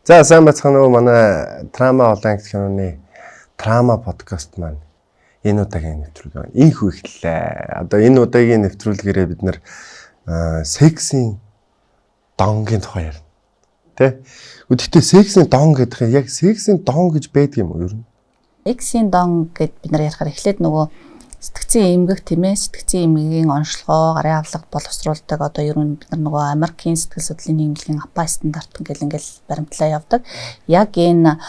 За, сайн байцгаана уу, манай Трама олон англи киноны Трама подкаст маань энэ удаагийн нэвтрүүлэг маань инхүү эхэллээ. Одоо энэ удаагийн нэвтрүүлгээрээ бид нар сексийн донгийн тухай ярина. Тэ? Гэхдээ сексийн дон гэдэг нь яг сексийн дон гэж байдаг юм уу ер нь? Сексийн дон гэд бид нар ярихаар эхлээд нөгөө сэтгцийн эмгэг, тийм ээ, сэтгцийн эмгэгийн онцлогоо, гарын авлага боловсруулдаг, одоо ер нь бид нар нөгөө Америкийн сэтгэл судлалын нийгэмлэгийн APA стандарт ингээл баримтлаа явдаг. Яг энэ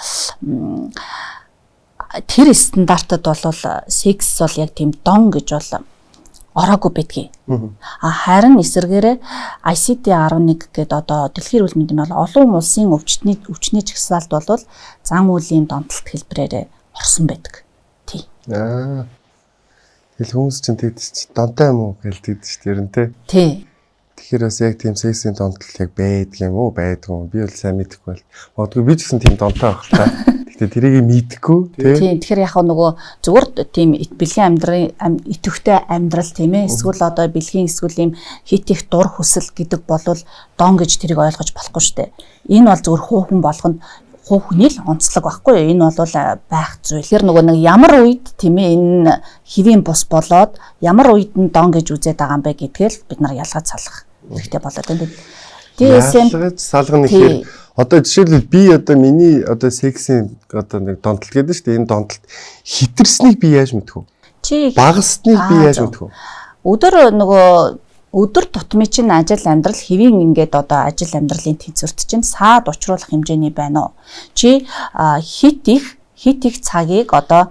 тэр стандартад бол секс бол яг тийм дон гэж бол ороогүй байдгийг. А харин эсэргээрээ ICD-11 гэдэг одоо дэлхийн эрүүл мэндийн бол олон улсын өвчтний жагсаалд бол зан үйлийн донтолт хэлбэрээр орсон байдаг. Тий. Аа. Тэгэл хүмүүс чинь тэгдэж чи донтой юм уу гэж тэгдэж чи ер нь тий. Тий. Тэгэхээр бас яг тийм сексийн донтол яг байдаг юм уу, байдгүй юм. Би бол сайн мэдэхгүй бол. Магадгүй би ч гэсэн тийм донтой байх л та. Гэхдээ тэрийг мэдэхгүй тий. Тийм. Тэгэхээр яг нөгөө зүгээр тийм бэлгийн амьдралын идэвхтэй амьдрал, тийм ээ, эсвэл одоо бэлгийн эсвэл ийм хит их дур хүсэл гэдэг болвол дон гэж тэрийг ойлгож болохгүй шүү дээ. Энэ бол зүгээр хүүхэн болгонд хувь хүний л онцлог байхгүй юу? Энэ бол байх зүйл. Тэгэхээр нөгөө нэг ямар үед, тийм ээ, энэ хэвийн бус болоод ямар үед нь дон гэж үзээд байгаа юм бэ гэдгээл бид нар ялгаж салгах хэрэгтэй болоод байна. DSM ялгаж салгах нэхэр одоо жишээлбэл би одоо миний одоо сексийн одоо нэг донтолт гэдэг шүү дээ. Энэ донтолт хитэрснийг би яаж мэдэх вэ? Чи багасныг би яаж мэдэх вэ? Өдөр нөгөө өдөр тутмын чинь ажил амьдрал хэвийн ингээд одоо ажил амьдралын тэнцвэрт чинь саад учруулах хэмжээний байна уу? Чи хит их цагийг одоо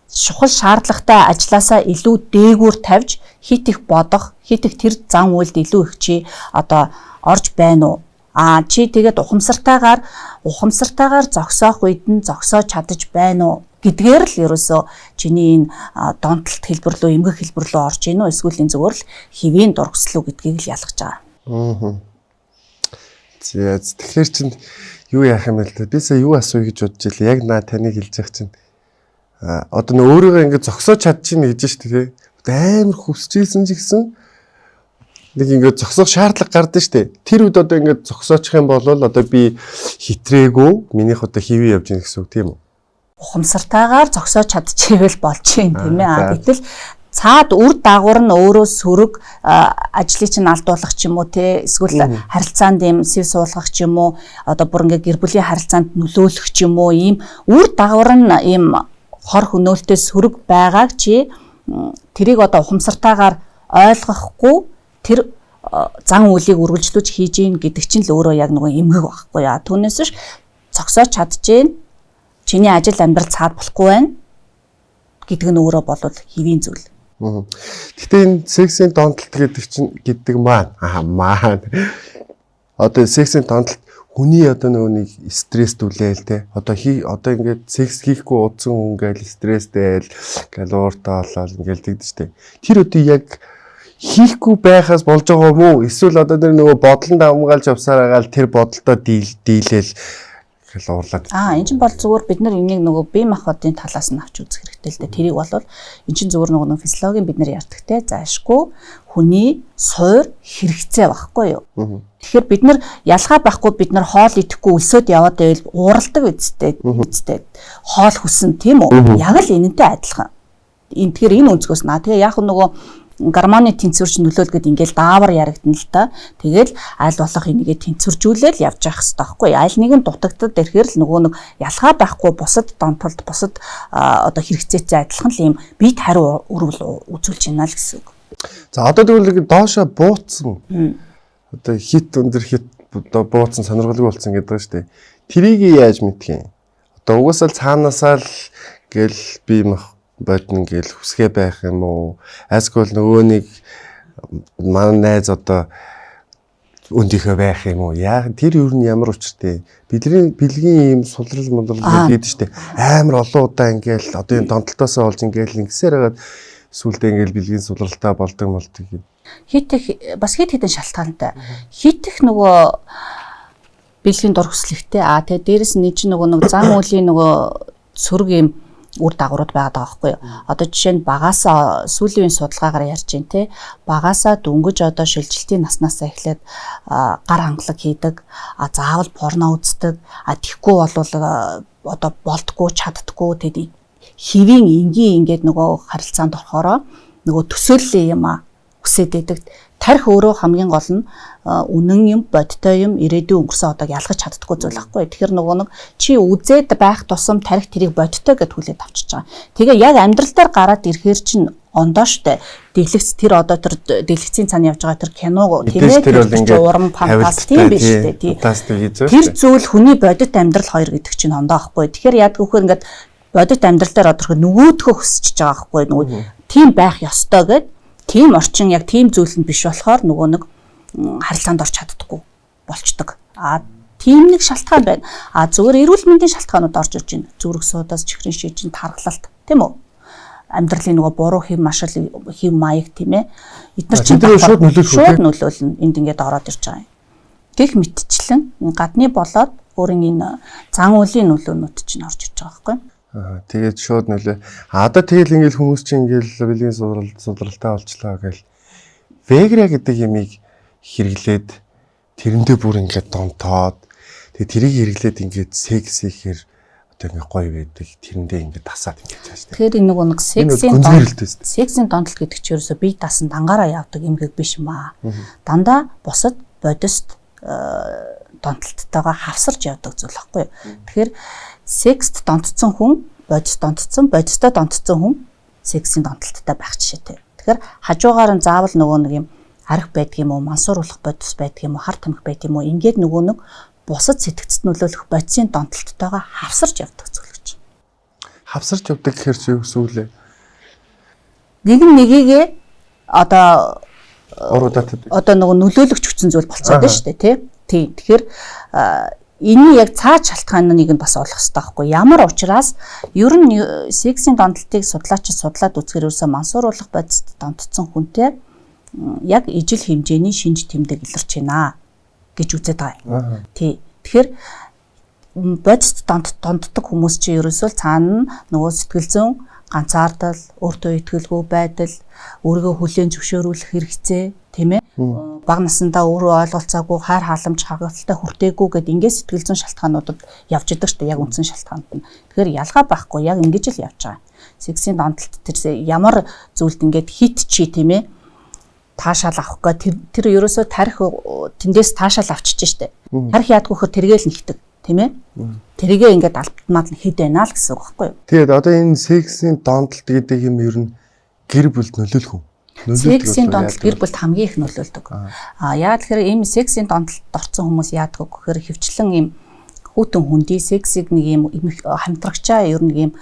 чухал шаардлагатай ажлаасаа илүү дээгүүр тавьж хит их бодох, хит их тэр зан үйлд илүү их чи одоо орж байна уу? А чи тэгээд ухамсартайгаар зогсоох үед нь зогсоож чадаж байна уу? Гэдгээр л ерөөсөө чиний энэ донтолт хэлбэр лүү, эмгэг хэлбэр лүү орж ийн үү, эсвэл энэ зүгээр л хэвийн дургслуу гэдгийг л ялгаж байгаа. Аа. За, тэгэхээр чинь юу яах юм бэ л дээ. Би сая юу асууя гэж бодож илээ. Яг наа таныг хэлж явах чинь одоо нөө өөрийгөө ингэ зогсоож чадчихна гэж шүү дээ. Амар хүсчихсэн ч гэсэн нэг ингээд зогсоох шаардлага гардаг шүү дээ. Тэр үед одоо ингээд зогсоочих юм бол одоо би хитрээгүй, минийх одоо хэвийн явж гин гэсэн үг, тийм үү? Ухамсартайгаар зогсоож чадчихвэл болж юм, тийм ээ. Гэтэл цаад үр дагавар нь өөрөө сөрөг ажлыг чинь алдуулах ч юм уу, те, эсвэл харилцаанд юм сэв суулгах ч юм уу, одоо бүр ингээ гэр бүлийн харилцаанд нөлөөлөх ч юм уу, ийм үр дагавар нь ийм хор хөнөөлтөй сөрөг байгааг чи тэрийг одоо ухамсартайгаар ойлгохгүй тэр зан үйлийг үргэлжлүүлж хийж гин гэдэг чинь л өөрөө яг нөгөө эмгэг байхгүй яа. Түүнээс биш зогсоож чадчихээн, чиний ажил амьдрал цаад болохгүй байна гэдэг нь өөрөө болвол хэвийн зүйл. Гэхдээ энэ сексийн донтолт гэдэг чинь гэдэг маань маань одоо сексийн донтолт хүний одоо нөгөө нэг стресстүүлээл те. Одоо одоо ингээд секс хийхгүй удсан хүн ингээл стресстэй л ингээл ууртаа болоод ингээл тэгдэж те. Тэр одоо яг хийхгүй байхаас болж байгаа юм уу? Эсвэл одоо тэр нөгөө бодлонд амгаалж явсаар байгаа л тэр бодолдоо дийлээл уурлаад. Аа, энэ чинь бол зүгээр бид нар энийг нөгөө бие махбодын талаас нь авч үзэх хэрэгтэй л дээ. Тэрийг бол энэ чинь зүгээр нөгөө физиологийн бид нар ярьдаг те. Заашгүй хүний суур хэрэгцээ байхгүй юу? Тэгэхээр бид нар ялгаа байхгүй, бид нар хоол идэхгүй өлсөөд яваад байвал ууралдаг үсттэй. Хоол хүсэн, тийм үү? Яг л энэнтэй адилхан. Энэ тэгэхээр энэ өнцгөөс наа. Тэгээ яг нөгөө гормоны тэнцвэрч нөлөөлгöd ингээл даавар яригдана л та. Тэгэл аль болох энийгээ тэнцвэржүүлээл явж явах хэрэгтэй байхгүй. Аль нэгэн дутагдад ирэхээр л нөгөө нэг ялгаа байхгүй бусад донтолд, бусад одоо хэрэгцээтэй адилхан л ийм биед хариу өргөл үзүүлж байна л гэсэн үг. За, одоо тэгвэл доошо бууцсан. Одоо хит өндөр хит бууцсан сонирхолгүй болсон гэдэг байгаа шүү дээ. Тэрийг яаж мэдх юм? Одоо угаасаа л цаанаасаа л гэл бие мах бодно гэл хүсгээ байх юм уу? Эсвэл нөгөө нэг манай найз одоо өндийнхөө байх юм уу? Яг тэр юу нь ямар учиртай? Бидний бэлгийн ийм сулрал мулрал гэдэг шүү дээ. Амар олон удаа ингээл одоо энэ донтолтоосоо болж ингээл ингэсээр хагаад сүулдэ ингээл бэлгийн сулралтай болдог молдог гэдэг. Хит их бас хит хитэн шалтгаантай. Хит их нөгөө бэлгийн дур хүслэгтэй. Аа тэгээ дээрэс нь чинь нөгөө нэг зан үйлийн нөгөө сөрөг ийм үр дагаврууд байгаад байгаа байхгүй юу. Одоо жишээ нь багаасаа сүүлийн үеийн судалгаагаар ярьж байна те. Багаасаа дөнгөж одоо шилжилтийн наснаасаа эхлээд гар хангалаг хийдэг, заавал порно үздэг, тэгэхгүй болвол одоо болдгоо, чаддггүй, тэгэд хэвийн энгийн ингээд нөгөө харилцаанд орохороо нөгөө төсөөллийн юм үсээд байдаг. Тарих өөрөө хамгийн гол нь үнэн юм, бодтой юм, ирээдүйн өнгөрсөн одог ялгаж чаддаггүй зүйл байхгүй. Тэгэхээр нөгөө нэг чи үзээд байх тусам тарих тэрийг бодтой гэд хүлээд авчиж байгаа. Тэгээ яг амьдрал дээр гараад ирэхээр чинь ондоо штэ. Дэлгэц тэр одоо тэр дэлгэцийн цаана явж байгаа тэр кино тийм ээ, тэр бол ингээд уран фантаст тийм биш штэ. Тий. Тэр зүйл хүний бодит амьдрал хоёр гэдэг чинь ондоо байхгүй. Тэгэхээр яадаг вөхөр ингээд бодит амьдрал дээр одоо нөгөөдхөө хөсөж байгаа байхгүй. Нөгөө тийм байх ёстой гэд тийм орчин яг тийм зүйл нь биш болохоор нөгөө нэг харилцаанд орч чаддаггүй болчдөг. А тийм нэг шалтгаан байна. А зүгээр эрүүл мэндийн шалтгаанууд орж ирж байна. Зүрх судас, чихрийн шижин, тархалт тийм үү? Амьдралын нөгөө буруу хэв машил, хэв маяг тийм ээ. Эдгээр чинь шууд нөлөөлөх шууд нөлөөлнө. Энд ингээд ороод ирж байгаа юм. Гэх мэтчлэн гадны болоод өөрийн энэ зан үйлийн нөлөөнүүд чинь орж ирж байгаа байхгүй юу? Тэгээд шууд нөлөө. Одоо тэгэл ингээл хүмүүс чинь ингээл бэлгийн судралтай болчлоо гэл. Вегра гэдэг ямыг хэрэглээд тэрэндээ бүр ингээд донтоод тэгээд тэрийг хэрэглээд ингээд секс хийхээр одоо ингээд гоё байдаг. Тэрэндээ ингээд тасаад ингээд цааш. Тэгэхээр энэ нөгөө нэг сексийн донтолт гэдэг чинь ерөөсөө бие даасан дангаараа явдаг эмгэг биш юм аа. Дандаа бусад бодист донтолттойгоо хавсарч явдаг зүйл байхгүй юу. Тэгэхээр секст донтцсон хүн бодис донтцсон, бодистой донтцсон хүн сексийн донтолттой байх жишээтэй. Тэгэхээр хажуугаар нь заавал нөгөө нэг юм арх байдаг юм уу, мансууруулах бодис байдаг юм уу, хар тамхи байдаг юм уу, ингээд нөгөө нэг бусад сэтгцэд нөлөөлөх бодисын донтолттойгоо хавсарч явдаг зүйл гэж. Хавсарч явдаг гэхээр чи юу гэсэн үг лээ? Нэг нь нэгийгээ одоо уруудаад одоо нөгөө нөлөөлөгч хүчин зүйл болцоод байна шүү дээ, тий? Тийм. Тэгэхээр энэний яг цаад шалтгааныг нь бас олох хэрэгтэй байхгүй. Ямар учраас ер нь сексийн донтолтыг судлаачид судлаад үзэхээр ерөөсөө мансууруулах бодист донтцсон хүнтэй яг ижил хэмжээний шинж тэмдэг илэрч байна гэж үзээд байгаа юм. Тий. Тэгэхээр бодист донтдог хүмүүс чинь ерөөсөө цаана нь нөгөө сэтгэл зүйн ганцаардал, өөртөө итгэлгүй байдал, өөрийгөө хүлээн зөвшөөрүүлэх хэрэгцээ, тийм ээ. Бага насндаа өөрөө ойлголцоогүй, хайр халамж хангалттай хүртээгүй гэд ингээд сэтгэл зүйн шалтгаануудад явж идэг шүү дээ, яг үндсэн шалтгаанд нь. Тэгэхээр ялгаа байхгүй, яг ингэж л явж байгаа. Сексийн донтолт тэр ямар зүйлд ингээд хит чи тийм ээ таашаал авах гэ тэр ерөөсөө тарих тэндээс таашаал авчиж штэ. Тарих яадгүй хөр тэргээл нэгдэг, тийм ээ. Тэргээ ингээд алтмаад нь хэд байна л гэсэн үг байхгүй юу? Тэгээд одоо энэ сексийн донтолт гэдэг юм ер нь гэр бүлд нөлөөлөх үү? Сексийн донтолт гэр бүлд хамгийн их нөлөөлдөг. А яа тэгэхээр ийм сексийн донтолд орсон хүмүүс яадаг вэ гэхээр хөвчлэн ийм хүүтэн хүндий сексийг нэг ийм хамтрагчаа ер нь ийм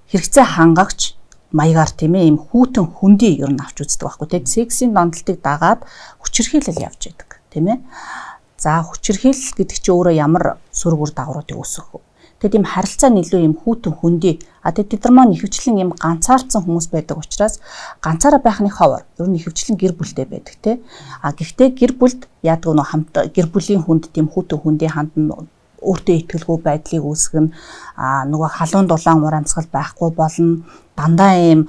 хэрэгцээ хангагч маягаар тийм ээ ийм хүүтэн хүндий ер нь авч үздэг байхгүй. Тэгээд сексийн донтолтыг дагаад хүчирхийлэл явж идэг, тийм ээ. За хүчирхийлэл гэдэг чинь өөрөө ямар сөрөг үр дагавруудыг үүсгэх вэ? Тэгээд ийм харилцаа нь илүү ийм хүүтэн хүндий. А тэгээд тэд нар маань ихэвчлэн ийм ганцаардсан хүмүүс байдаг учраас ганцаараа байх нь ховор. Ер нь ихэвчлэн гэр бүлтэй байдаг те. А гэхдээ гэр бүлд яадаг нөө хамт гэр бүлийн хүнд тийм хүүтэн хүндий хандна, өөртөө итгэлгүй байдлыг үүсгэн, нөгөө халуун дулаан уур амьсгал байхгүй болно, дандаа ийм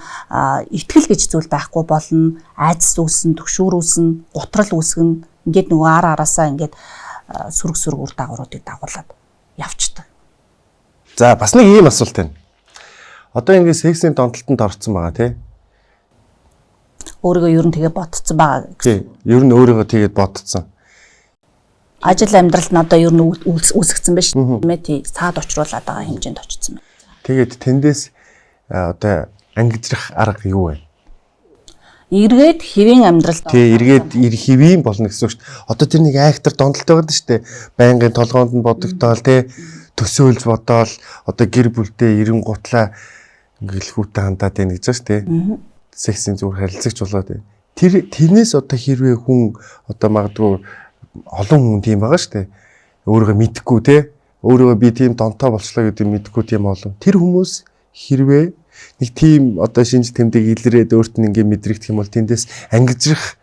итгэл гэж зүйл байхгүй болно, айдас үүснэ, төгшүүр үүснэ, гутрал үүсгэн, ингээд нөгөө ар араасаа ингээд сөрөг сөрөг үр дагавруудыг дагуулад явцдаг. За бас нэг ийм асуулт байна. Одоо ингээд сексийн донтолтонд орцсон байгаа тий. Өөрийгөө ер нь тэгээ бодцсон байгаа. Тий. Ер нь өөрийгөө тэгээд бодцсон. Ажил амьдралд нь одоо ер нь үүсгэсэн байж тийм ээ. Тий. Цаад учруулад байгаа хэмжээнд очсон байна. Тэгээд тэндээс одоо ангижрах арга юу вэ? Эргээд хэвийн амьдралд. Тий, эргээд хэвийн болно гэсэн үг шүү дээ. Одоо тэр нэг айхтар донтолт байгаа шүү дээ. Байнгын толгоонд нь бодогдоол тий, төсөөлж бодоол одоо гэр бүлдээ ерэн гутлаа ингээл хүүтэй хандаад байна гэж байгаа шүү дээ. Сексийн зүгээр харилцагч болоод байна. Тэр тэрнээс одоо хэрвээ хүн одоо магадгүй олон хүн тийм байгаа шүү дээ. Өөрийгөө мэдхгүй тий, өөрийгөө би тийм донтоо болчлоо гэдэг мэдхгүй тийм олон. Тэр хүмүүс хэрвээ нэг тийм одоо шинж тэмдэг илрээд өөрт нь ингээ мэдрэгдэх юм бол тэндээс ангижрах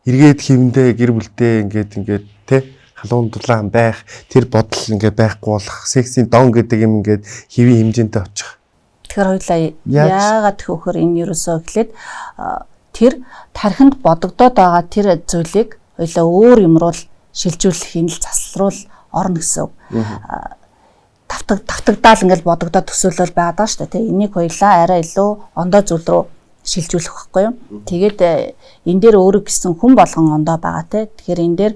эргээд хэмдэ гэр бүлдээ ингээд ингээд тий Халуун дулаан байх, тэр бодол ингээд байхгүй болох, сексийн дон гэдэг юм ингээд хэвийн хэмжээндээ очих. Тэгэхээр хоёлаа яагаад гэхээр энэ ерөөсөө эхлээд тэр тархинд бодогдоод байгаа тэр зүйлийг хоёлаа өөр юм руу шилжүүлэх энэ л засал руу орно гэсэн үг. Тавтагдаал ингээл бодогдоод төсөөлөл байгаад байгаа шүү дээ. Тэ энийг хоёлаа арай илүү ондоо зүйл рүү шилжүүлэх байхгүй юу. Тэгээд энэ дээр өөрөө гисэн хүн болгон ондоо байгаа те. Тэгэхээр энэ дээр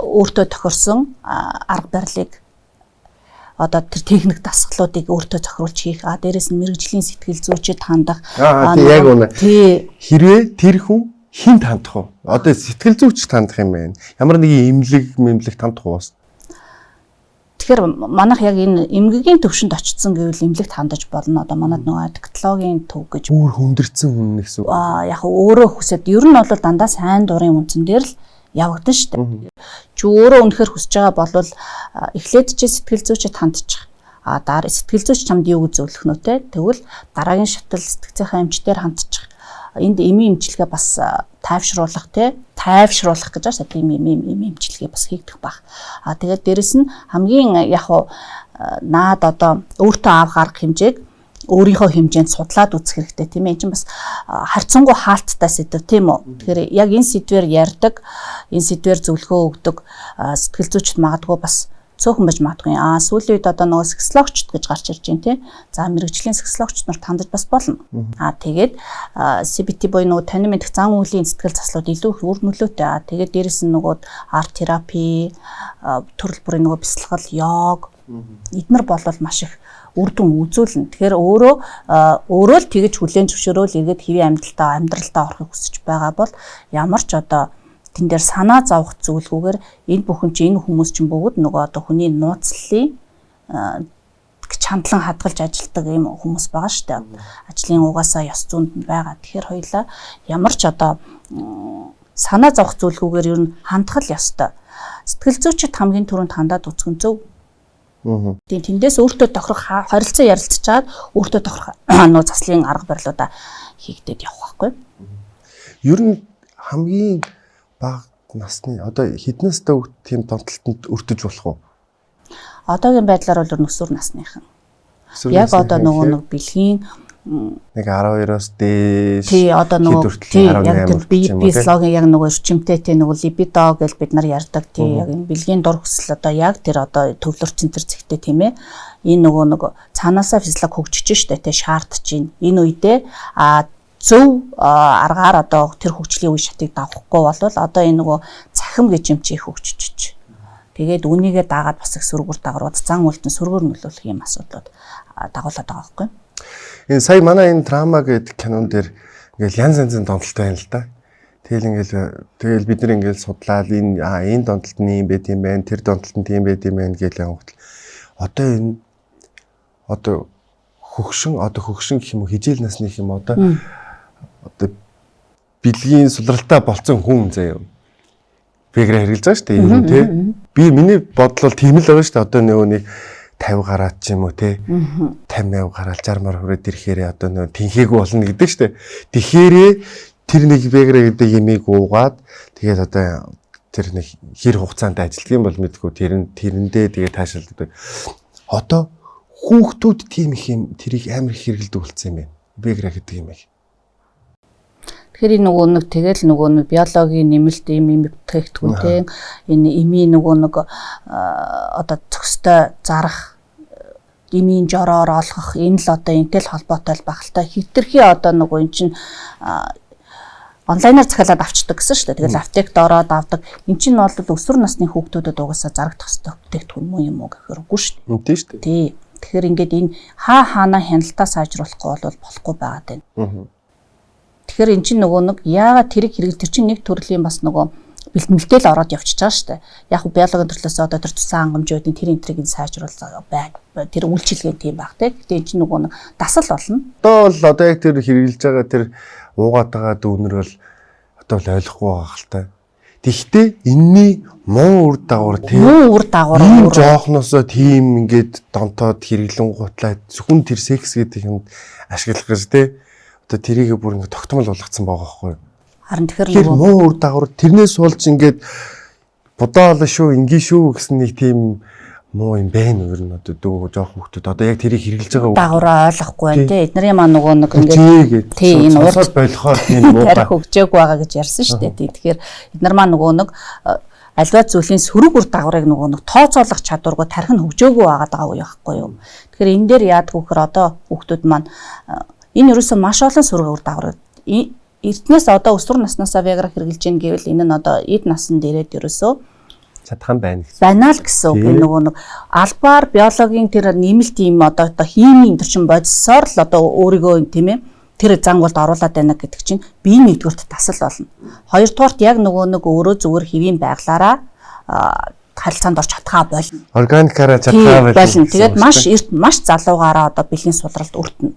өөртөө тохирсон арга барилыг одоо тэр техник дасгалуудыг өөртөө зохируулж хийх. А дээрэс нь мэрэгжлийн сэтгэл зүйчэд хандах. Аа тий яг үнэ. Тий. Хэрвээ тэр хүн хинт хандах вэ? Одоо сэтгэл зүйчд хандах юм байна. Ямар нэгэн имлэг мэмлэг хандах уу бас? Тэгэхээр манайх яг энэ эмгэгийн төвшөнд очсон гэвэл эмнэлэгт хандаж болно. Одоо манад нөгөө аддиктологийн төв гэж бүр хүндэрсэн хүн гэсэн үг. Аа яг өөрөө хүсээд ер нь бол дандаа сайн дурын үндсэн дээр л явагдана шүү дээ. Чи өөрөө үнэхээр хүсэж байгаа бол эхлээд чи сэтгэл зүйчэд хандчих. А дараа сэтгэл зүйч чамд юу гэж зөвлөх нөө те. Тэгвэл дараагийн шатал сэтгцийнхаа эмчдэр хандчих. Энд эмийн эмчилгээ бас тайвшруулах те. Тайвшруулах гэж байна. Тийм эм эмчилгээ бас хийгдэх баг. А тэгээд дээрэс нь хамгийн яг наад одоо өөртөө авах арга хэмжээг өөрийнхөө хэмжээнд судлаад үзэх хэрэгтэй тийм ээ. Энэ чинь бас харьцангуй хаалттай сэдв тийм үү. Тэгэхээр яг энэ сэдвээр ярьдаг, энэ сэдвээр зөвлөгөө өгдөг сэтгэл зүйчд магадгүй бас цөөхөн байж магадгүй. Аа сүүлийн үед одоо нөгөө сексологчд гэж гарч ирж байна тий. За мэрэгжлийн сексологчд нарт хандаж бас болно. Аа тэгээд CBT буюу нөгөө танин мэдэх зан үйлийн сэтгэл заслууд илүү их үр нөлөөтэй. Аа тэгээд дээрэс нь нөгөө арт терапи, төрөл бүрийн нөгөө бясалгал, йог эднэр болвол маш их үр дүн үзүүлнэ. Тэгэхээр өөрөө л тэгж хүлээн зөвшөөрөөл эргээд хэвийн амьдралдаа орохыг хүсэж байгаа бол ямар ч одоо тэн дээр санаа зовох зүйлгүйгээр энэ бүхэн чи энэ хүмүүс чинь бүгд нөгөө одоо хүний нууцлалын чандлан хадгалж ажилдаг ийм хүмүүс байгаа шүү дээ. Ажлын угаасаа ёс зүйнд байгаа. Тэгэхээр хоёлаа ямар ч одоо санаа зовох зүйлгүйгээр ер нь хандах л ёстой. Сэтгэл зүйчид хамгийн түрүүнд хандаад үзэх нь зөв. Тийм тэндээс өөртөө тохирох харилцаа ярилцчаад өөртөө тохирох нөө заслын арга барилуудаа хийгдээд явах байхгүй. Ер нь хамгийн бага насны одоо хэдэн настай хүүхд тийм донтолтод өртөж болох уу? Одоогийн байдлаар бол өсвөр насныхан. Яг одоо нөгөө нэг бэлгийн нэг 12-оос дээш. Тий одоо нөгөө тий яг тэр биологийн яг нөгөө эрчимтэй тий нөгөө либидо гэж бид нар ярьдаг тий яг энэ бэлгийн дур хүсэл одоо яг тэр одоо төвлөрчин тэр зэгтээ тийм ээ. Энэ нөгөө нэг цаанаасаа физиолог хөгжиж штэ тий шаардж байна. Энэ үедээ а зөв аргаар одоо тэр хөгжлийн үе шатыг давахгүй болвол одоо энэ нөгөө цахим гэж юм чи их хөгжиж. Тэгээд үүнийгээ дагаад бас их сөргөр дагаврууд зан үйлдэн сөргөр нөлөөлөх юм асуудлууд дагуулад байгаа байхгүй. Энэ сая манай энэ драма гэдэг кинон дээр ингээл янз янзын донтолт байна л да. Тэгэл ингээл тэгэл бид нар ингээл судлаад энэ донтолт нь ийм байт юм байна, тэр донтолт нь тийм байт юм байна гэж янгот. Одоо энэ одоо хөгшин гэх юм уу хижээл насны юм одоо одоо бэлгийн сулралтай болцсон хүн заяа. Вегра хэрэглэж байгаа шүү дээ юм тий. Би миний бодол бол тийм л байгаа шүү дээ. Одоо нөгөө нэг 50 гараад ч юм уу тий. 58 гараал 60 мар хүрээд ирэхээрээ одоо нөгөө тэнхээгүй болно гэдэг шүү дээ. Тэгэхээрээ тэр нэг вегра гэдэг ямиг уугаад тэгээд одоо тэр нэг хэр хугацаанд ажиллах юм бол мэдгүй тэрэндээ тэгээд таашаалдаг. Одоо хүүхдүүд тийм их юм тэрийг амар их хэрэглэдэг болсон юм байна. Вегра гэдэг юм яг. Тэгэхээр энэ нөгөө нэг тэгэл нөгөө нэг биологийн нэмэлт им бүтээгдэхүүнтэй энэ эмийн нөгөө нэг одоо цөкстэй зарах эмийн жороор олгох энэ л одоо энтэй л холбоотой л баг л та хитрхи одоо нөгөө эн чинь онлайнаар захиалаад авчдаг гэсэн шүү дээ. Тэгэл аптект ороод авдаг. Эн чинь бол өсвөр насны хүүхдүүдэд угаасаа зарагдах ёстой бүтээгдэхүүн мөн юм уу гэхээр үгүй шүү дээ. Тийм шүү дээ. Тий. Тэгэхээр ингээд энэ хаа хаанаа хяналтаа сайжруулахгүй бол болохгүй байгаад байна. Тэгэхээр эн чинь нөгөө нэг яагаад тэрийг хэрэгэл тэр чинь нэг төрлийн бас нөгөө бэлтгэлтэй л ороод явчихж байгаа шүү дээ. Яг биологийн төрлөөс одоо тэр цусан хангамж байдیں۔ Тэр энтрийг нь сайжруулсан байг. Тэр үйлчилгээ тийм баг те. Гэтэ эн чинь нөгөө нэг дасал болно. Одоо бол одоо яг тэр хэрэглэж байгаа тэр уугаад байгаа дүүнер бол одоо л ойлгохгүй байгаа л та. Тэгвэл энэний муу үр дагавар тийм муу үр дагавар ийм жоохносоо тийм ингээд донтоод хэрэглэн гутлаа зөвхөн тэр секс гэдэг юмд ашиглах гэж те. Одоо тэрийг бүр ингээд тогтмол болгоцсон байгаа байхгүй юу? Харин тэгэхээр нөгөө муу үр дагавар тэрнээс болж ингээд Будаа олон шүү, ингийн шүү гэсэн нэг тийм муу юм байна ер нь одоо дөө жоох хүүхдүүд одоо яг тэрийг хэрэглэж байгаа дагавраа ойлгохгүй байна те. Эднэрийн маань нөгөө нэг ингээд тий энэ урд болохоор тийм муухай хөгжөөгүй байгаа гэж ярьсан шүү дээ. Тэгэхээр эднэр маань нөгөө нэг альва зүйлийн сөрөг үр дагаврыг нөгөө нэг тооцоолох чадваргүй тархи нь хөгжөөгүй байгаад байгаа үе байхгүй юу. Тэгэхээр энэ дээр яадаг вөхөр одоо хүүхдүүд маань энэ ерөөсөө маш олон сөрөг үр дагавар эртнээс одоо өсвөр наснаасаа Viagra хэрэглэж гин гэвэл энэ нь одоо эд насанд ирээд ерөөсөө чадхан байна гэсэн. Байна л гэсэн үг. Нөгөө нэг албаар биологийн тэр нэмэлт юм одоо химийн тэр чин бодисоор л одоо өөрийгөө тийм ээ тэр зангуулд оруулаад байна гэдэг чинь бие нэгдүгüрт тасал болно. Хоёрдугаарт яг нөгөө нэг өөрөө зүгээр хэвийн байглаараа харилцаанд орч чадхаа болно. Органикаараа чадхаа болно. Тэгээд маш эрт маш залуугаараа одоо бэлгийн сулралд өртөнө.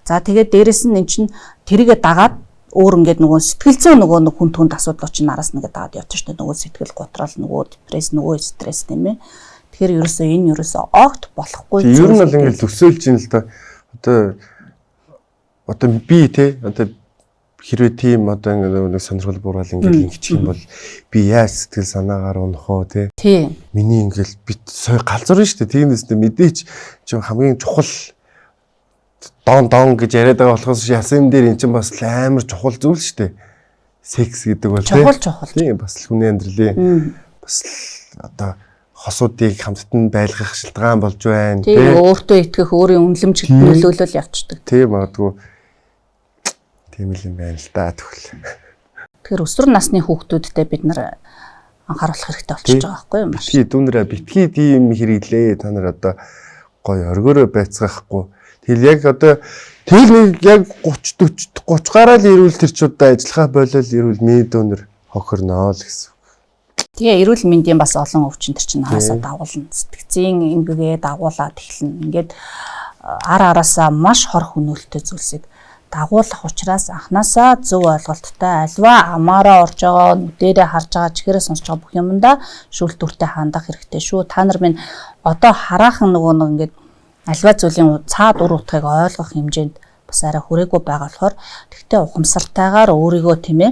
За тэгээд дээрэс нь эн чинь тэрийгэ дагаад өөр ингээд нөгөө сэтгэл зүйн нөгөө нэг хүн түнд асуудал чинь араас нэгэ дагаад явчих шүү дээ. Нөгөө сэтгэл готрол, нөгөө депресс, нөгөө стресс тийм ээ. Тэгэхээр ерөөсөө энэ ерөөсөө огт болохгүй зүйл. Ер нь бол ингээд төсөөлж ин л да. Одоо би те одоо хэрвээ тийм одоо ингээд нэг сонирхол буурал ингээд ингэчих юм бол би яаж сэтгэл санаагаар унах уу те. Тийм. Миний ингээд би сая галзуурна шүү дээ. Тиймээс мэдээч чи хамгийн чухал дон гэж яриад байгаа болохоос ясан юм дээр эн чинь бас амар чухал зүйл шүү дээ. Секс гэдэг бол тийм чухал. Тийм бас л хүний амьдралын бас л одоо хосуудыг хамтд нь байлгах шалтгаан болж байна тийм өөртөө итгэх, өөрийн үнэлэмжид нөлөөлөл явцдаг. Тийм магадгүй тийм л юм байна л да тэгвэл. Тэгэхээр өсвөр насны хүүхдүүдтэй бид нар анхааруулах хэрэгтэй болчихж байгаа байхгүй юу? Битгий дүүнэрээ битгий тийм хэрэглээ. Та нар одоо гоё оргиороо байцгаахгүй. Тэгэл яг одоо тэгэл нэг яг 30 40 30 гараа л ирүүл тэр ч удаа ажиллахаа болол ирүүл миний дүүнер хохирноо л гэсэн. Тэгээ эрүүл мэндийн бас олон өвчин төр чинь хаасаа дагуулна. Сэтгцийн эмгэгээ дагуулад эхэлнэ. Ингээд ар араасаа маш хор хөнөөлттэй зүйлсийг дагуулах учраас анханасаа зөв ойлголттой альва амаараа орж байгаа, нүдэрээ харж байгаа, чихээрээ сонсож байгаа бүх юмдаа шүүлтүүртэй хандах хэрэгтэй шүү. Та нар минь одоо хараахан нөгөө нэг ингээд альва зүйлийн цаад үр утгыг ойлгох хэмжээнд бас арай хүрээгүй байгаа болохоор тэгтээ ухамсартайгаар өөрийгөө тийм ээ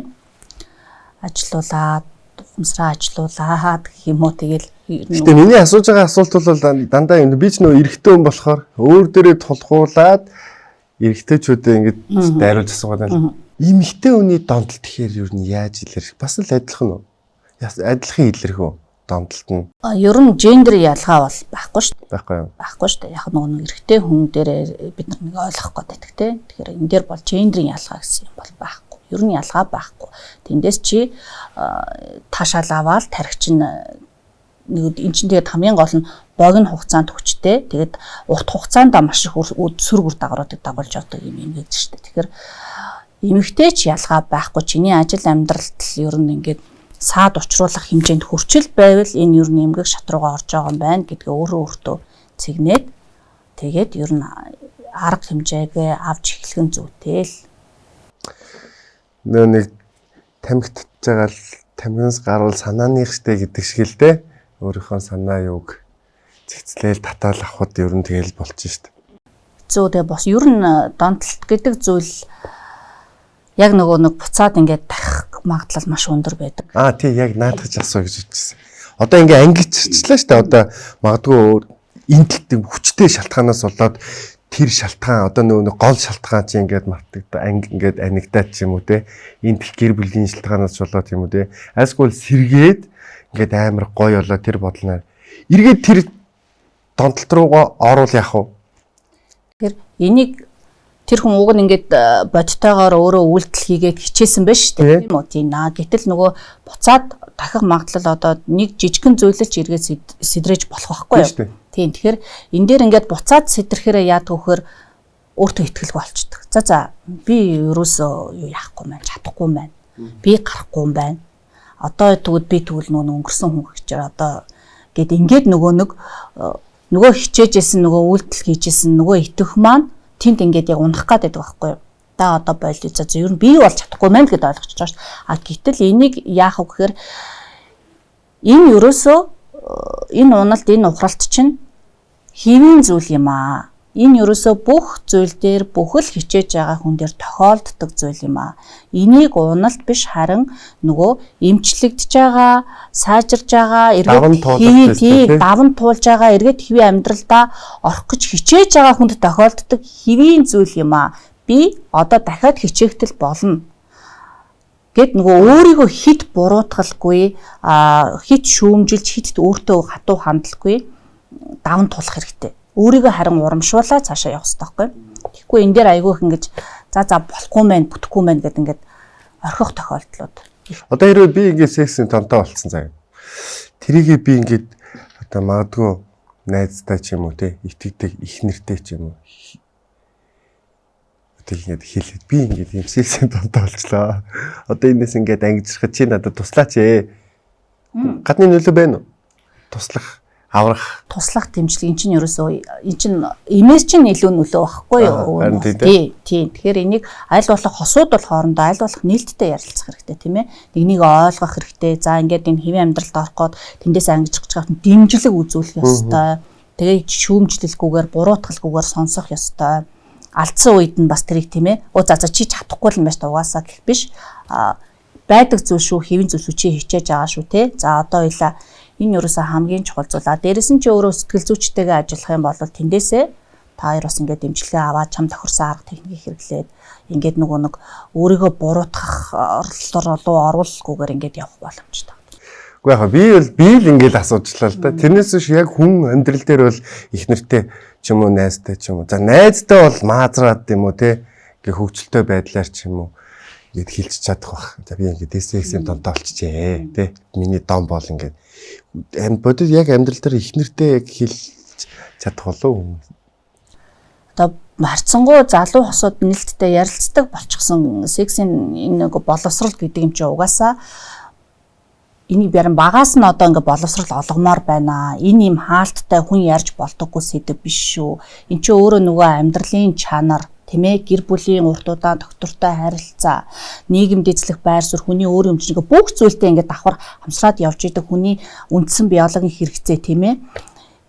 ажилуулад ухамсараа ажилуулад гэх юм уу тэгэл. Гэтэ миний асууж байгаа асуулт бол дандаа юм би ч нөө эрэгтэй хүн болохоор өөр дээрээ тулгуулад эрэгтэйчүүдээ ингэж дайруулж асуугаад байна. Эмэгтэй хүний донтолт гэхээр ер нь яаж илэрх? Бас л адилхан уу? Адилхан илэрх үү? Донтолт нь. Ер нь гендер ялгаа бол байхгүй шүү дээ. Байхгүй юу? Байхгүй шүү дээ. Яг нөгөө нэг эрэгтэй хүн дээр бид нар нэг ойлгох гээд байдаг те. Тэгэхээр энэ дээр бол гендерийн ялгаа гэсэн юм бол байхгүй. Ер нь ялгаа байхгүй. Тэндээс чи таашаал аваад тархич нь нэг эн чинь тэгээд хамгийн гол нь богино хугацаанд хүчтэй. Тэгээд урт хугацаанд маш их сөрөг үр дагавруудыг дагуулж явдаг юм юм гэж шүү дээ. Тэгэхээр эмэгтэй ч ялгаа байхгүй. Чиний ажил амьдралд л ер нь ингээд саад учруулах хэмжээнд хүрчил байвал энэ ер нь эмгэг шат руугаа орж байгаа юм байна гэдгээ өөрөө өөртөө цэгнээд тэгээд ер нь арга хэмжээгээ авч эхлэх нь зүйтэй л. Нөө нэг тамхи татж байгаа л тамхинаас гарвал санааных штэ гэдэг шиг л те. Өөрийнхөө санаа юуг зэгцлээл татаал авахд ер нь тэгэл болчих штэ. Зөө тэгээ бос ер нь донтолт гэдэг зүйл яг нөгөө нэг буцаад ингээд дахих магадлал маш өндөр байдаг. Аа тий яг наадах ч асуу гэж хэлчихсэн. Одоо ингээ ангиччлаа штэ. Одоо магадгүй энэ талд хүчтэй шалтгаанаас болоод тэр шалтгаан одоо нөгөө гол шалтгаан чи ингээд мартагдаа анги ингээд анигдаад ч юм уу те. Энэ тех гэр бүлийн шалтгаанаас болоод юм уу те. Альсгүй сэргээд ингээд амар гоё болоо тэр бодлоноор эргээд тэр донтолт руугаа орвол яах вэ? Тэгэхээр энийг тэр хүн уг нь ингээд бодтойгоор өөрөө үйлдэл хийгээд хичээсэн байж шүү дээ тийм үү? Тийм наа. Гэтэл нөгөө буцаад дахих магадлал одоо нэг жижигхэн зүйлэл ч эргээд сэдрэж болох байхгүй юу? Тийм. Тэгэхээр энэ дээр ингээд буцаад сэтрэхээрээ яадаг вөхөр өөртөө итгэлгүй болчдөг. За за би ерөөсөө юу яахгүй маань чадахгүй маань. Би гарахгүй юм байна. Одоо тэгвэл би тэгвэл нөгөө өнгөрсөн хүн гэчээр одоо гэд ингээд нөгөө нэг нөгөө хичээжсэн нөгөө үйлдэл хийжсэн нөгөө итгэх маань тэнд ингээд яг унах гад байдаг байхгүй юу? Да одоо болио за ер нь би бол чадахгүй мэн гэд ойлгочихж байгаа шүү. А гэтэл энийг яах вэ гэхээр энэ ерөөсөө энэ уналт энэ ухралт чинь хэвийн зүйл юм аа. Энэ ерөөсөө бүх зүйл дээр бүхэл хичээж байгаа хүн дээр тохиолддог зүйл юм аа. Энийг уналт биш харин нөгөө эмчлэгдэж байгаа, сайжирж байгаа, эргээд даван туулж байгаа, эргээд хэвийн амьдралдаа орох гэж хичээж байгаа хүнд тохиолддог хэвийн зүйл юм аа. Би одоо дахиад хичээгдэл болно гэд нөгөө өөрийгөө хит буруутгалгүй, хит шүүмжилж, хит өөртөө хатуу хандлаггүй даван туулах хэрэгтэй. Өөрийгөө харин урамшуулаа цаашаа явах хэрэгтэй байхгүй. Тэгэхгүй энэ дээр айгүй их ингэж за болохгүй мэн, бүтэхгүй мэн гэд ингээд орхих тохиолдлууд. Одоо хэрвээ би ингээд сексийн тонтой болцсон заяа. Тэрийгээ би ингээд одоо магадгүй найзтай ч юм уу те, итгэдэг их нэртэй ч юм уу. Одоо ингээд хэлээд би ингээд ийм сексийн тонтой болчлоо. Одоо энэс ингээд ангижрахад чи надад туслаач ээ. Гадны нөлөө байна уу? Туслах, аврах, туслах дэмжлэг эн чинь ерөөсөө эн чинь эмээс чинь илүү нөлөө байхгүй юу? Тий, тий. Тэгэхээр энийг аль болох хосууд бол хоорондоо аль болох нээлттэй ярилцах хэрэгтэй, тийм ээ. Нэгнийг ойлгох хэрэгтэй. За ингээд энэ хэвийн амьдралд орох гээд тэндээс ангижих гэж байгаа дэмжлэг үзүүлэх ёстой. Тэгээ шүүмжлэлгүйгээр, буруутгалгүйгээр сонсох ёстой. Алдсан үед нь бас тэрийг, тийм ээ. Оо за чи чадахгүй юм байна угаасаа гэх биш. Байдаг зүйл шүү, хэвийн зүйл шүү, чи хичээж байгаа шүү, те. За одоо хоёлаа энэ ерөөсөө хамгийн чухал зүйл. А дээрэс нь чи өөрөө сэтгэл зүйчтэйгээ ажиллах юм бол тэндээсээ та хоёр бас ингээд дэмжлэгээ аваад чам тохирсон арга техникийг хэрэглээд ингээд нөгөө нэг өөрийгөө буруутгах орлолоор руу оруулахгүйгээр ингээд явах боломжтой. Үгүй яха би л ингээд асуучлаа л да. Тэрнээс биш яг хүн амьдрал дээр бол их нэртэй ч юм уу, найзтай ч юм уу. За найзтай бол маазраад юм уу те, ингээ хөвгчлөлтэй байдлаар ч юм уу ингээд хилч чадах бах. За би ингээд SX-ийн донтой болчихжээ те. Миний дом бол ингээд бодит яг амьдрал дээр их нэртэй яг хилч чадах болов уу? Одоо харьцангуй залуу хосууд нээлттэй ярилцдаг болчихсон сексийн энэ нэг боловсрал гэдэг юм чи угаасаа энийг ярин багаас нь одоо ингээ боловсрал олгомоор байна. Энэ юм хаалттай хүн ярьж болдоггүй сэдв биш шүү. Энд чи өөрөө нөгөө амьдралын чанар, тийм ээ, гэр бүлийн уртудаа доктортой харилцаа, нийгэмд эзлэх байр суурь, хүний өөр өмчнөг бүх зүйлтэй ингээд давхар хамсраад явж идэг хүний үндсэн биологийн хэрэгцээ, тийм ээ.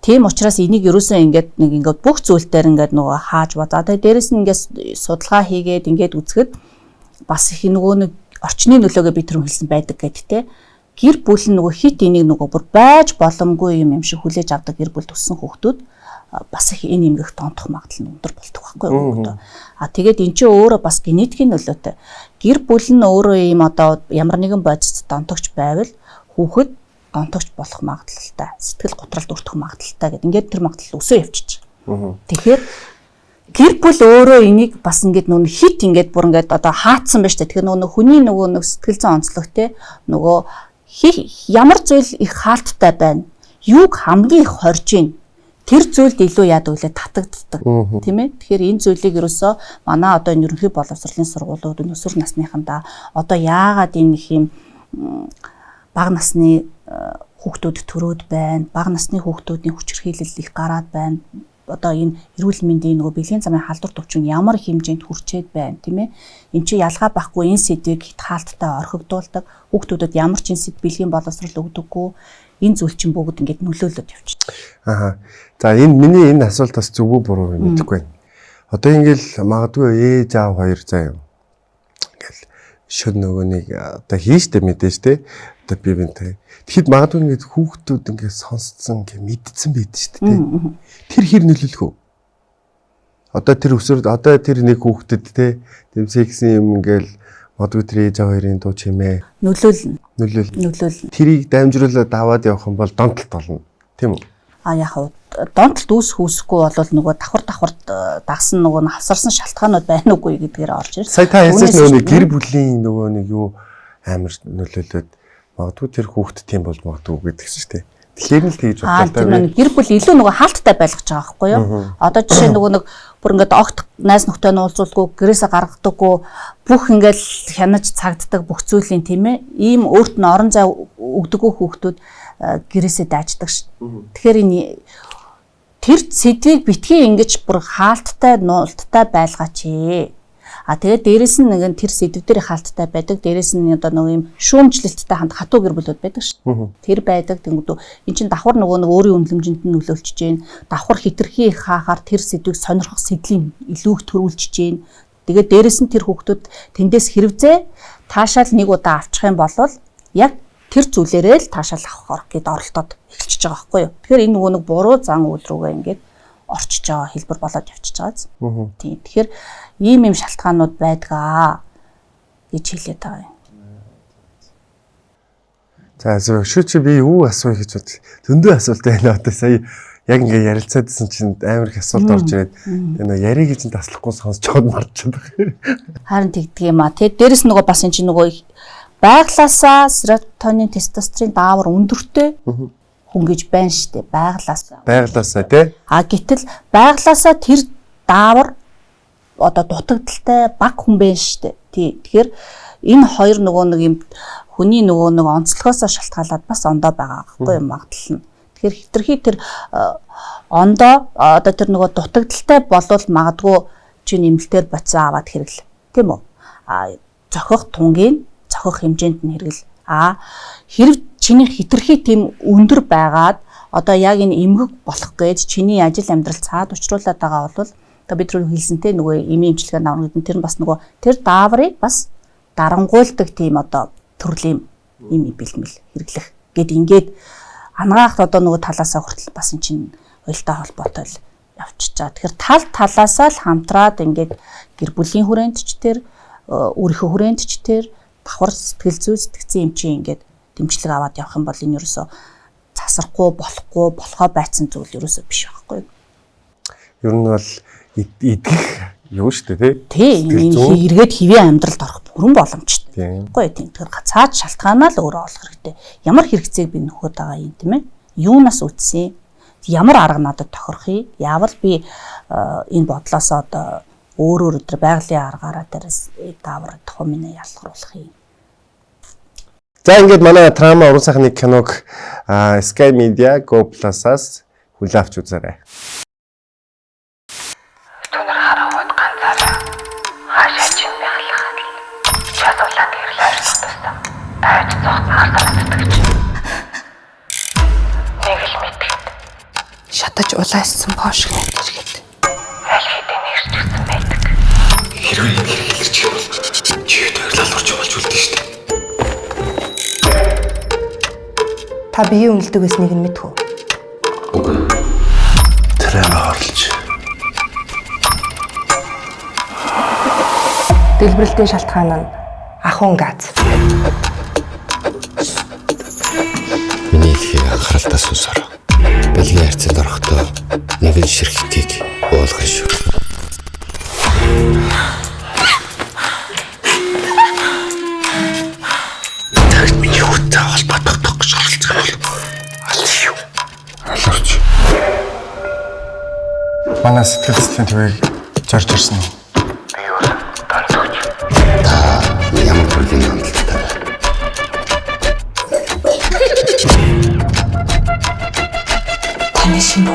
Тийм учраас энийг ерөөсөө ингээд нэг ингээд бүх зүйл дээр ингээд нөгөө хааж базаа. Тэгээ дээрэс нь ингээд судалгаа хийгээд ингээд үзэхэд бас их нөгөө нэг орчны нөлөөгөө би тэр хэлсэн байдаг гэд те. Гэр бүл нь нөгөө хит энийг нөгөө бүр байж боломгүй юм шиг хүлээж авдаг гэр бүл төссөн хүүхдүүд бас их энэ эмгэх донтох магадлал нь өндөр болдог байхгүй юу? А тэгээд эн чинь өөрөө бас генетикийн нөлөөтэй. Гэр бүл нь өөрөө ийм одоо ямар нэгэн бодис донтогч байвал хүүхэд донтогч болох магадлалтай, сэтгэл готролд өртөх магадлалтай гэдэг. Ингээд тэр магадлал өсөө явчих. Тэгэхээр гэр бүл өөрөө энийг бас ингээд нөгөө хит ингээд бүр ингээд одоо хаацсан байна шүү дээ. Тэгэхээр нөгөө хүний нөгөө нэг сэтгэл зүйн онцлог те, нөгөө ямар зүйл их хаалттай байна, юуг хамгийн их хорж ийн, тэр зүйлд илүү яадаг үлээ татагддаг, тийм ээ. Тэгэхээр энэ зүйлийг ерөөсөө манай одоо энэ ерөнхий боловсролын сургуулиуд өсвөр насныхандаа одоо яагаад энэ их юм бага насны хүүхдүүд төрөөд байна, бага насны хүүхдүүдийн хүчирхийлэл их гараад байна, одоо энэ эрүүл мэндийн нөгөө бэлгийн замын халдвар төвчин ямар хэмжээнд хүрчээд байна, тийм ээ. Энд чи ялгаа байхгүй энэ сэдвийг хит хаалттай орхигдуулдаг, хүүхдүүдэд ямар ч энэ сэдв бэлгийн боловсрол өгдөггүй, энэ зүйл чинь бүгд ингээд нөлөөлөд явчихдаг. Аа. За энэ миний энэ асуулт бас зөв үү буруу юм мэдэхгүй байна. Одоо ингээл магадгүй ээж аав хоёр заа юм. Ингээл шөн нөгөө нэг одоо хийжтэй мэдээж те. Одоо би бинтэй. Тэгэхэд магадгүй ингээд хүүхдүүд ингээд сонсцсон ингээд мэдсэн байдаг шүү дээ. Тэр хэр нөлөөлөх үү? Одоо тэр өсвөр одоо тэр нэг хүүхдэд те тийм сексийн юм ингээл магадгүй тэр ээж аав хоёрын дуу чимээ нөлөөлнө. Нөлөөлнө. Тэрийг дамжруулаад аваад явах юм бол донтолт болно. Тийм үү? А яг хав донтолт үүсэх үүсэхгүй бол нөгөө давхар дагсан нөгөө хавсарсан шалтгаанууд байна уугүй гэдгээр орж ирсэн. Сая та хэлсэн нөгөө нэг гэр бүлийн нөгөө нэг юу амар нөлөөлөөд магадгүй тэр хүүхд тийм бол магадгүй гэдэг чинь тийм. Тэгэхээр нь л тэгж бодлоо. Тэр нэг гэр бүл илүү нөгөө хаалттай байлгаж байгаа байхгүй юу? Одоо жишээ нөгөө нэг бүр ингээд огт найз нөхдөд нь уулзуулгүй, гэрээсээ гаргадаггүй, бүх ингээд хянаж цагддаг бүх зүйлийн тийм ээ. Ийм өөрт нь орон зай өгдөггүй хүүхдүүд гэрээсээ дайждаг ш. Тэгэхээр энэ тэр сэдвийг битгий ингэж бүр хаалттай, нуулттай байлгаач ээ. А тэгээд дээрэс нь нэг тэр сэдв дээр хаалттай байдаг. Дээрэс нь одоо нэг юм шүүмжлэлттэй ханд хатуу гэр бүлүүд байдаг шүү дээ. Тэр байдаг. Тэнгүүд эн чинь давхар нөгөө нэг өөрийн үнэлэмжинд нь нөлөөлчихөж гин. Давхар хитрхи их хаахаар тэр сэдвийг сонирхох сэдлийн илүү их төрүүлчихэж гин. Тэгээд дээрэс нь тэр хүүхдүүд тэндээс хэрвзээ таашаал нэг удаа авчих юм бол яг тэр зүйлээрээ л таашаал авах гээд оролдоод эхэлчихэж байгаа байхгүй юу. Тэгэхээр энэ нөгөө нэг буруу зан үйл рүүгээ ингээд орчиж байгаа хэлбэр болоод явчихж байгаа биз. Тийм. Тэгэхээр ийм юм шалтгаанууд байдгаа гэж хэлээд байгаа юм. За шүү чи би юу асууя гэж бод. Зөндөө асуулт байна одоо сая яг ингээ ярилцаадсэн чинь амар их асуулт орж ирээд тэгээ нөө яриг чинь таслахгүй сонсч чод марчаад байгаа. Харин тэгдэг юм а. Тэгээ дээрэс нөгөө бас эн чинь нөгөө байглаасаа серотонин, тестостерон даавар өндөртэй хүн гэж байна штэ байглаасаа. Байглаасаа тий. А гэтэл байглаасаа тэр даавар одоо дутагдaltaй баг хүн байна штэ. Тий. Тэгэхээр энэ хоёр нөгөө нэг юм хүний нөгөө нэг онцлогоосоо шалтгаалаад бас ондоо байгаа байхгүй юу магадлал нь. Тэгэхээр хитрхи тэр ондоо одоо тэр нөгөө дутагдaltaй болвол магадгүй чи нэмэлтээр бодсон аваад хэрэгэл. Тийм үү? А зохих тунгийн зохих хэмжээнд нь хэрэгэл. А хэрв чиний хитрхи тийм өндөр байгаад одоо яг энэ эмгэг болох гэж чиний ажил амьдрал цаад учруулад байгаа бол одоо бид рүү хэлсэнтэй нөгөө эмийн эмчилгээнд авна гэдэг нь тэр нь бас нөгөө тэр дааврыг бас дарангуйлдаг тийм одоо төрлийн юм бэлмэл хэрэглэх гэд ингээд ангаахт одоо нөгөө талаасаа хүртэл бас эн чинь уялдаа холбоотой л явчихж байгаа. Тэгэхээр тал талаасаа л хамтраад ингээд гэр бүлийн хүрээнд ч тэр өөрийнхөө хүрээнд ч тэр давхар сэтгэл зүй сэтгцэн эмчийн ингээд дэмжлэг аваад явах юм бол энэ ерөөсөө засрахгүй болохгүй болохоо байцсан зүйл ерөөсөө биш байхгүй юу? Ер нь бол идэх юу шүү дээ тий. Тийм эргээд хэвийн амьдралд орох бүрэн боломжтой. Байхгүй юу? Тийм. Тэгэхээр цаад шалтгаанаа л өөрөө олох хэрэгтэй. Ямар хэрэгцээг би нөхөд байгаа юм тийм ээ? Юунаас үтсэн? Ямар арга надад тохирох юм? Яавал би энэ бодлоосоо одоо өөрөөр өдр байгалийн аргаараа дээрээс даавар тухайн минь ялгаруулах юм. За ингээд манай Трама уран сайхны киног Sky Media Go Plus-аас хүлээн авч үзээрэй. Түнэр харахад ганцаараа хаашаа ч юм байхлахад л чадварлаа гэрэл ойрлох тусам айж цогцмаар санагддаг ч нэг л мэтгэд шатаж улаассан поошигны дэргэд аль хэдийн нэрчсэн байдаг. Хэрвээ энэ хэрэг илэрчих юм бол чи хоёр лалуурч болж үлдэн шүү дээ. Та биеийн үнэлдэг байсныг нь мэдэх үү? Үгүй. Трама орлож. Дэлбэрэлтийн шалтгаан нь ахуйн газ. Миний хэлхийг анхааралтай сонсороо. Бэлгийн харьцаанд орохдоо нэгэн ширхтгийг уулгах шүү. Тагт миний хүүтэй холбоо тогтоох гэж оролцох юм бол аль шүү. Алуурч. Манай сэтгэл зүйн төвийг зорж ирсэн үү? Би өөр донцогч. Та ямар төрлийн амталтай вэ? Таны шинэ